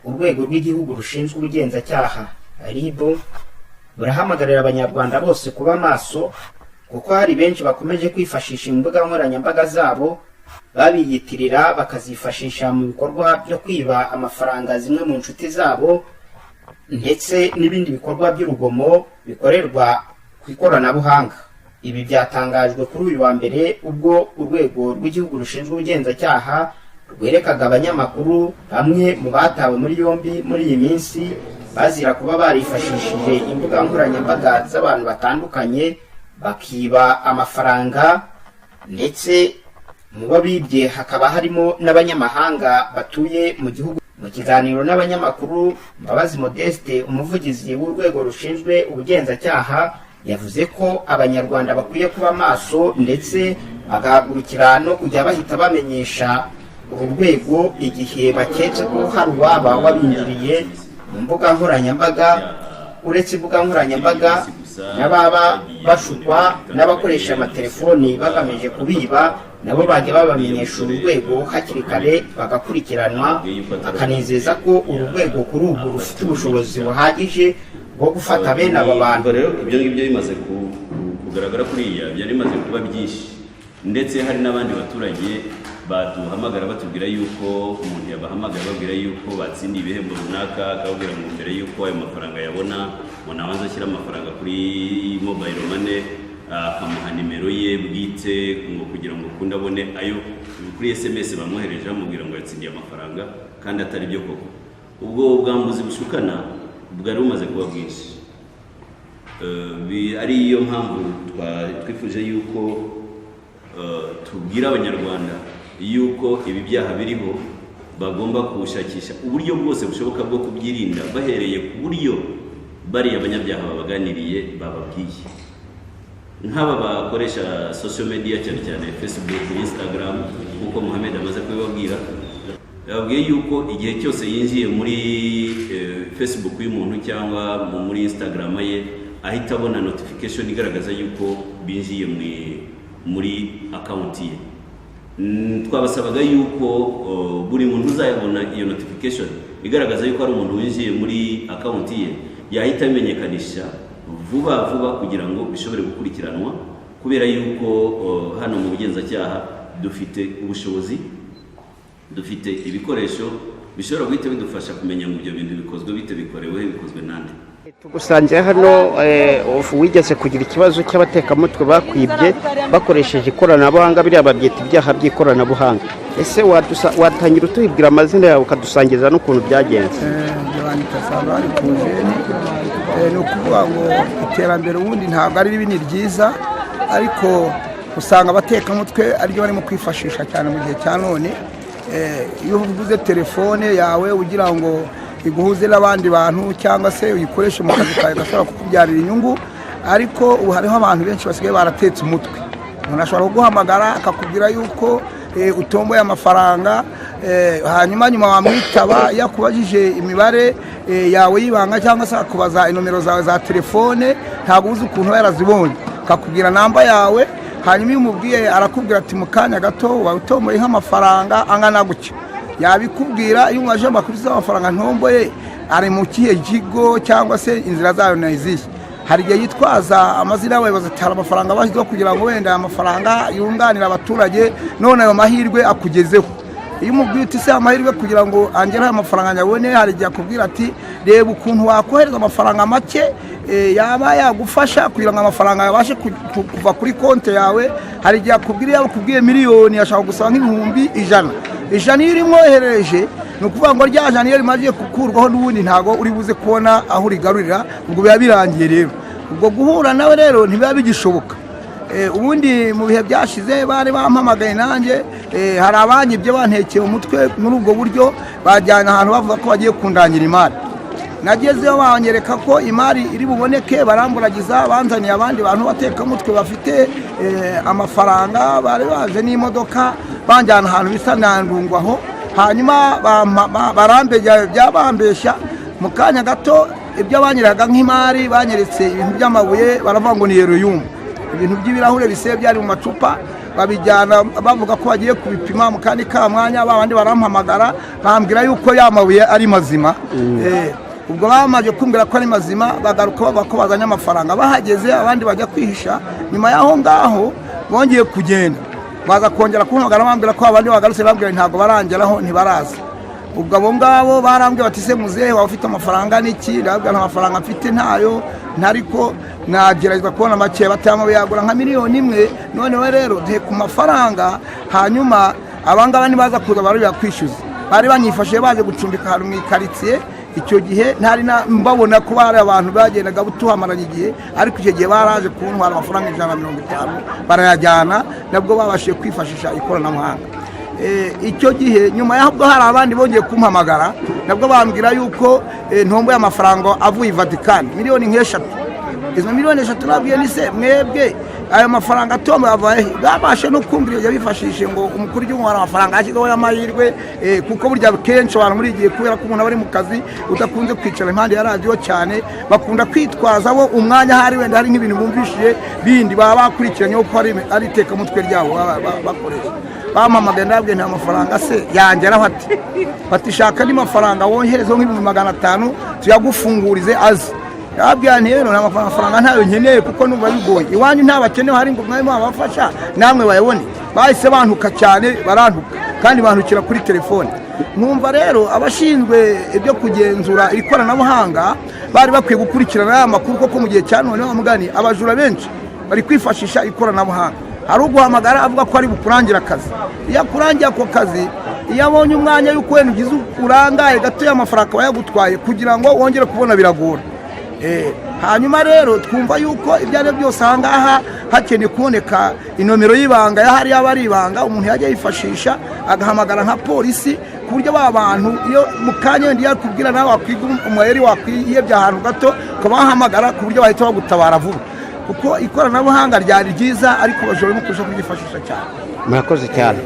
Urwego rw'Igihugu rushinzwe Ubugenzacyaha, RIB, burahamagarira Abanyarwanda bose kuba maso, kuko hari benshi bakomeje kwifashisha imbuga nkoranyambaga zabo babiyitirira, bakazifashisha mu bikorwa byo kwiba amafaranga zimwe mu nshuti zabo, ndetse n'ibindi bikorwa by'urugomo bikorerwa ku ikoranabuhanga. Ibi byatangajwe kuri uyu wa mbere, ubwo Urwego rw'Igihugu rushinzwe Ubugenzacyaha rwerekaga abanyamakuru bamwe mu batawe muri yombi muri iyi minsi, bazira kuba barifashishije imbuga nkoranyambaga z'abantu batandukanye bakiba amafaranga, ndetse mu bo bibye hakaba harimo n'abanyamahanga batuye mu gihugu. Mu kiganiro n'abanyamakuru, Mbabazi Modeste, umuvugizi w'Urwego rushinzwe Ubugenzacyaha, yavuze ko Abanyarwanda bakwiye kuba maso, ndetse bagahagurukira no kujya bahita bamenyesha uru rwego igihe baketse ko hari uwaba wabinjiriye mu mbuga nkoranyambaga. Uretse imbuga nkoranyambaga, n'ababa bashukwa n'abakoresha amatelefoni bagamije kubiba, nabo bajya babamenyesha uru rwego hakiri kare bagakurikiranwa. Akanizeza ko uru rwego kuri ubu rufite ubushobozi buhagije bwo gufata bene aba bantu. Ubwo rero ibyo ngibyo bimaze kugaragara kuriya, byari bimaze kuba byinshi, ndetse hari n'abandi baturage baduhamagara batubwira yuko umuntu yabahamagara babwira yuko batsindiye ibihembo runaka, akababwira ngo mbere yuko ayo mafaranga yabona, ngo nabanza ashyire amafaranga kuri mobile money, akamuha nimero ye bwite, ngo kugira ngo ukunde abone ayo kuri SMS bamwohereje bamubwira ngo yatsindiye amafaranga, kandi atari byo koko. Ubwo bwambuzi bushukana bwari bumaze kuba bwinshi. Ariyo mpamvu twifuje yuko tubwira Abanyarwanda yuko ibi byaha biriho, bagomba kuwushakisha uburyo bwose bushoboka bwo kubyirinda, bahereye ku buryo bariya abanyabyaha babaganiriye, bababwiye. Nk'aba bakoresha social media, cyane cyane Facebook, Instagram, nk'uko Muhammad amaze kubibabwira, yababwiye yuko igihe cyose yinjiye muri Facebook y'umuntu cyangwa muri Instagram ye, ahita abona notification igaragaza yuko binjiye muri account ye. Twabasabaga yuko buri muntu uzayabona iyo notification igaragaza yuko hari umuntu winjiye muri account ye, yahita abimenyekanisha vuba vuba kugira ngo bishobore gukurikiranwa, kubera yuko hano mu bugenzacyaha dufite ubushobozi, dufite ibikoresho bishobora guhita bidufasha kumenya ngo ibyo bintu bikozwe bite, bikorewe he, bikozwe nande. Tugusanze hano, wigeze kugira ikibazo cy'abatekamutwe bakwibye bakoresheje ikoranabuhanga, biriya babyita ibyaha by'ikoranabuhanga. Ese watangira utubwira amazina yawe, ukadusangiza n'ukuntu byagenze? Njye banyita Sangari Kujeni. Ni ukuvuga ngo iterambere ubundi ntabwo ari ribi, ni ryiza, ariko usanga abatekamutwe ariryo barimo kwifashisha cyane mu gihe cya none. Iyo uguze telefone yawe ugira ngo iguhuze n'abandi bantu cyangwa se uyikoreshe mu kazi kawe gashobora kukubyarira inyungu, ariko ubu hariho abantu benshi basigaye baratetse umutwe. Umuntu ashobora kuguhamagara akakubwira yuko utomboye amafaranga, hanyuma nyuma wamwitaba, yakubajije imibare yawe y'ibanga cyangwa se akakubaza inomero zawe za telefone, ntabwo uzi ukuntu aba yarazibonye, akakubwira namba yawe. Hanyuma iyo umubwiye, arakubwira ati: "Mu kanya gato waba utomboye nk'amafaranga angana gutya." Yabikubwira, iyo umubajije amakuru z'amafaranga ntomboye ari mu kihe kigo cyangwa se inzira zayo ni izihe, hari igihe yitwaza amazina y'abayobozi, ati hari amafaranga bashyizeho kugira ngo wenda aya mafaranga yunganire abaturage, none ayo mahirwe akugezeho. Iyo umubwiye uti: "Se amahirwe kugira ngo angereho aya mafaranga nyabone?" hari igihe akubwira ati: "Reba ukuntu wakohereza amafaranga make yaba yagufasha kugira ngo amafaranga yabashe kuva kuri konti yawe." Hari igihe akubwira, iyo akubwiye miliyoni, ashaka gusaba nk'ibihumbi 100. 100 iyo urimwoherereje, ni ukuvuga ngo rya jana iyo rimaze gukurwaho, n'ubundi ntabwo uri buze kubona aho urigarurira, ubwo biba birangiye. Rero ubwo guhura nawe rero ntibiba bigishoboka. Ubundi mu bihe byashize bari bampamagaye nanjye, hari abanyibye bantekeye umutwe muri ubwo buryo, bajyana ahantu bavuga ko bagiye kundangira imari. Nagezeyo banyereka ko imari iri buboneke, baramburagiza, banzaniye abandi bantu batekamutwe bafite amafaranga, bari baje n'imodoka, banjyana ahantu bisa na aho. Hanyuma barambeshya, mu kanya gato ibyo banyerekaga nk'imari, banyeretse ibintu by'amabuye, baravuga ngo ni yeruyumu, ibintu by'ibirahure biseye byari mu macupa. Babijyana bavuga ko bagiye kubipima. Mu kandi ka mwanya babandi barampamagara, bambwira yuko ya mabuye ari mazima. Ubwo bamaze kumbwira ko ari mazima, bagaruka bavuga ko bazanye amafaranga. Bahageze, abandi bajya kwihisha. Nyuma y'aho ngaho bongeye kugenda, baza kongera kumpamagara, bambwira ko abandi bagarutse. Bambwira ntabwo barangeraho, ntibaraza. Ubwo abo ngabo barambwira bati: "Se muzehe, waba ufite amafaranga n'iki?" Ndababwira: "Nta mafaranga mfite, ntayo, ntariko nagerageza kubona make." Batamabuye yagura nka 1 miliyoni. "Noneho rero duhe ku mafaranga, hanyuma abangaba nibaza kuza barabira kwishyuza." Bari banyifashije, baje gucumbika ahantu mu ikaritsiye. Icyo gihe ntari mbabona ko bari abantu bagendaga tuhamaranye igihe, ariko icyo gihe baraje kuntwara amafaranga 150, barayajyana. Nabwo babashije kwifashisha ikoranabuhanga. Icyo gihe nyuma y'aho hari abandi bongeye kumpamagara, nabwo bambwira yuko ntomboye amafaranga avuye i Vatikani, miliyoni nk'eshatu. Izo miliyoni 3 nabwiye ni se mwebwe ayo mafaranga atomboye avuye he? Babashe no kumvira ibyo bifashishije ngo umukuru w'igihugu hari amafaranga yashyizeho y'amahirwe. Kuko burya kenshi abantu muri iki gihe, kubera ko umuntu aba ari mu kazi, udakunze kwicara impande ya radiyo cyane, bakunda kwitwaza bo umwanya ahari wenda hari nk'ibintu bumvishije bindi baba bakurikiranye, kuko ari itekamutwe ryabo baba bakoresha. Bampamagaye, ndababwiye: "Nta mafaranga se yangeraho?" Ati bati: "Shaka andi mafaranga woherezeho nk'500,000 tuyagufungurize aze." Yababwira nti: "Rero nta mafaranga, ntayo nkeneye, kuko numva bigoye. Iwanyu nta bakene hari ngo mwari mwabafasha namwe bayabone?" Bahise bantuka cyane, barantuka kandi bantukira kuri telefone. Nkumva rero abashinzwe ibyo kugenzura ikoranabuhanga bari bakwiye gukurikirana aya makuru, kuko mu gihe cya none, wa mugani, abajura benshi bari kwifashisha ikoranabuhanga. Hari uguhamagara avuga ko ari bukurangira akazi. Iyo akurangiye ako kazi, iyo abonye umwanya y'uko wenda ugize urangaye gatoya, amafaranga akaba yagutwaye, kugira ngo wongere kubona biragora. Hanyuma rero twumva yuko ibyo ari byo byose aha ngaha hakeneye kuboneka inomero y'ibanga yahari, yaba ari ibanga umuntu yajya yifashisha agahamagara nka polisi, ku buryo ba bantu iyo mu kanya wenda iyo akubwira nawe wakwiga umayeri, wakwiyebya ahantu gato ukaba wahamagara, ku buryo bahita bagutabara vuba, kuko ikoranabuhanga ryari ryiza, ariko bashobora no kurushaho kuryifashisha cyane. Murakoze cyane.